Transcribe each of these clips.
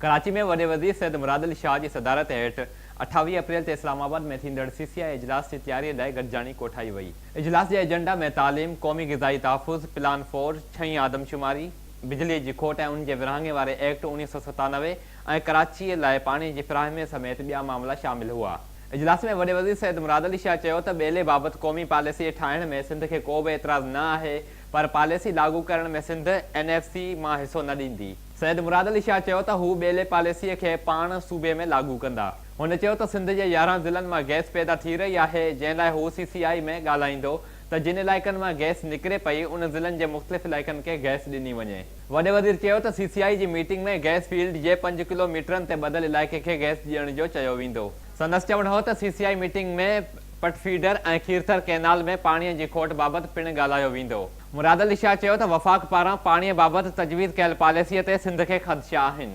ڪراچي ۾ وڏي وزير سيد مراد علي شاهه جي صدارت هيٺ 28 اپريل تي اسلام آباد ۾ ٿيندڙ سي سي آء اجلاس جي تياري لاء گڏجاڻي ڪوٺائي وئي. اجلاس جي ايجنڊا ۾ تعليم، قومي غذائي تحفظ، پلان فور، ڇهين آدمشماري، بجلي جي کوٽ ۽ ان جي ورهاڱي واري ايڪٽ 1997 ۽ ڪراچي لاء پاڻي جي فراهمي سميت ٻيا معاملا شامل هئا. اجلاس ۾ وڏي وزير سيد مراد علي شاهه چيو ته ٻيلي بابت قومي پاليسي ٺاهڻ ۾ سنڌ کي ڪو به اعتراض نه آهي پر پاليسي لاڳو ڪرڻ ۾ سنڌ اين ايف سي مان حصو نه ڏيندي. سيد مراد علي شاهه چيو ته هو ٻيلي پاليسيء کي پاڻ صوبي ۾ لاڳو ڪندا. هن چيو ته سنڌ جي 11 ضلعن مان گئس پيدا ٿي رهي آهي، جنهن لاء هو سي سي آء ۾ ڳالهائيندو ته جن علائقن مان گئس نڪري پئي ان ضلعن جي مختلف علائقن کي گئس ڏني وڃي. وڏي وزير چيو ته سي سي آء جي ميٽنگ ۾ گئس فيلڊ جي پنج ڪلو ميٽرن تي ٻڌل علائقي کي گئس ڏيڻ جو چيو ويندو. سندس چوڻ هو ته سي سي آء ميٽنگ ۾ پٽ فيڊر ۽ کيرٿر ڪئنال ۾ پاڻي جي کوٽ بابت پڻ ڳالهايو ويندو. مراد علي شاهه چيو ته وفاق پاران پاڻي بابت تجويز ڪيل پاليسيء تي سنڌ کي خدشا آهن.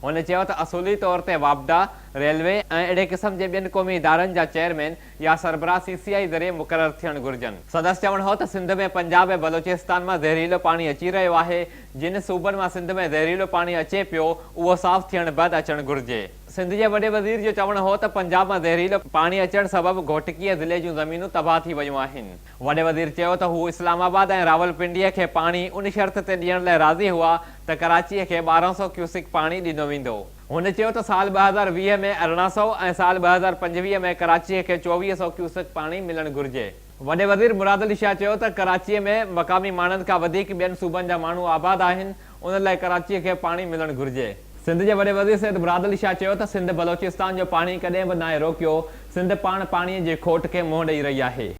هن چيو ته اصولي طور تي واپڊا، ريلوي ۽ اهڙي قسم جي ٻين قومي ادارن جا چيئرمين يا سربراهه سي سي آء ذريعي مقرر ٿيڻ گهرجن. سندس چوڻ هو ته سنڌ ۾ پنجاب ۽ بلوچستان مان زهريلو پاڻي اچي رهيو آهي، جن صوبن مان سنڌ ۾ زهريلو پاڻي اچي پيو اهو صاف ٿيڻ بعد اچڻ گهرجي. سنڌ جي وڏي وزير جو چوڻ هو ته پنجاب مان زهريلو پاڻي اچڻ سبب گهوٽڪيء ضلعي جون زمينون تباهه ٿي ويون آهن. وڏي وزير چيو ته هو اسلام آباد ۽ راولپنڊيء کي پاڻي ان شرط تي ڏيڻ لاء راضي هئا ته ڪراچيء کي 1200 ڪيوسڪ پاڻي ڏنو ويندو. هن چيو ته سال 2020 ۾ 1800 ۽ سال 2025 ۾ ڪراچيء کي 2400 ڪيوسڪ پاڻي ملڻ گهرجي. وڏي وزير مراد علي شاهه چيو ته ڪراچيء ۾ مقامي ماڻهن کان وڌيڪ ٻين صوبن جا ماڻهو آباد آهن، ان لاء ڪراچيء کي پاڻي ملڻ گهرجي. سنڌ جي وڏي وزير سيد مراد علي شاهه چيو ته سنڌ بلوچستان جو پاڻي ڪڏهن به ناهي روڪيو، سنڌ پاڻ پاڻي جي کوٽ کي منهن ڏئي رهي آهي.